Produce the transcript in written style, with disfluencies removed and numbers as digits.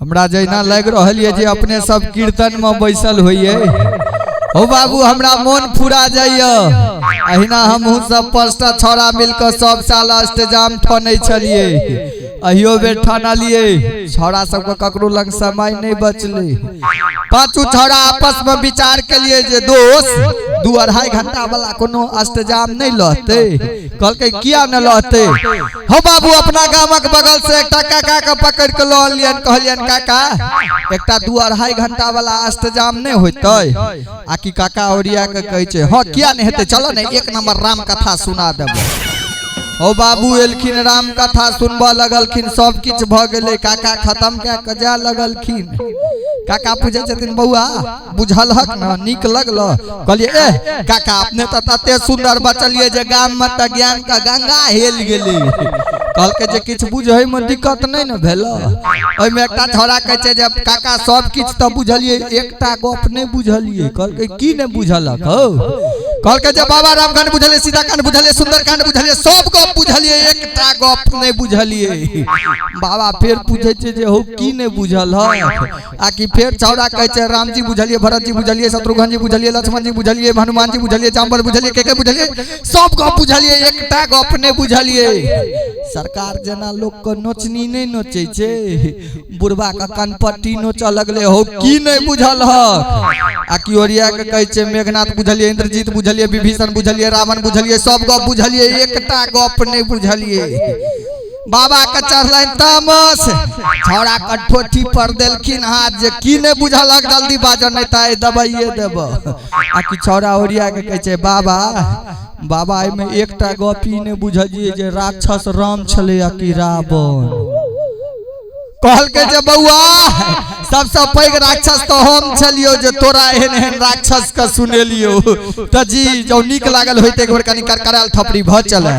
हमरा जहिना लागि रहल यऽ जे अपने सब कीर्तन में बैसल होइए। हो बाबू, हमरा मोन फुरा जाइए। अहिना हमहूँ सब 5टा छौड़ा मिलकर सब साल अष्टजाम ठनै छलियै, अहियो बेर ठनलियै। छौड़ा सबके ककरो लग समय नहीं बचलै। पांचू छौड़ा आपस में विचार केलिए जे दोस्त 2-2.5 घंटा वाला कोनो अष्टजाम नहीं लहते। कहलकै किया न लहते? हो बाबू, अपना गामक बगल से एकटा काका के पकड़ के लऽ अनलियन। कहलियन काका एकटा 2-2.5 घंटा वाला अष्टजाम नहीं होतै? आ कि काका ओरिया के कहै छै हाँ किया नहीं हेतै, चलो ने एक नंबर राम कथा सुना देबो। हो बाबू एलखिन, राम कथा सुनबऽ लगलखिन, सब किछु भऽ गेलै। काका खत्म कए कऽ जाय लगलखिन। काका पूछै छथिन बौआ बुझलहक न, नीक लगल? कहलियै ए काका अपने तऽ तते सुंदर बचलियै जे गाम में तऽ ज्ञान के गंगा हेल गेलै। कहलकै जे किछु बुझै में दिक्कत नहीं ने भेल। ओहिमे एकटा छौड़ा कहै छै जे काका सब किछु तऽ बुझलियै, एकटा गप नहीं बुझलियै। कहलकै की नहीं बुझलक हौ? कहलकै जे बाबा रामकांड बुझलियै, सीताकांड बुझलियै, सुंदरकांड बुझलियै, सब गप बुझलियै, एकटा गप नहीं बुझलियै। बाबा फेर पूछै छै जे हौ की नहीं बुझल हक? आ कि फेर छौड़ा कहै छै रामजी बुझलियै, भरत जी बुझलियै, शत्रुघ्न जी बुझलियै, लक्ष्मण जी बुझलियै, हनुमान जी बुझलियै, जाम्बल बुझलियै, के के बुझलियै, सब गप बुझलियै, एकटा गप नहीं बुझलियै। सरकार जेना लोक के नोचनी नहीं नोचै छै, बुढ़बा के कनपट्टी नोचऽ लगलै। हौ की नहीं बुझल हक? आ कि ओरिया के कहै छै मेघनाथ बुझलियै, इंद्रजीत बुझलियै, विभीषण बुझलियै, रावण बुझलियै, सब गप बुझलियै, एकटा गप नहीं बुझलियै। बाबा के चढ़लनि तामस, छौड़ा के ठोठी पर देलखिन हाथ जे की नहीं बुझलक, जल्दी बाजऽ नहीं तऽ आइ दबाइए देबऽ। आ कि छौड़ा ओरिया के कहै छै बाबा बाबा एहिमे एकटा गप ई नहि बुझलियै जे राक्षस राम छलै आ कि रावण। कहलकै जे बौआ सबसँ पैघ राक्षस तऽ हम छलियौ जे तोरा एहन एहन राक्षस के सुनेलियौ। तऽ जी जँ नीक लागल होइते एक बेर कनि करकरायल थपड़ी भऽ चले।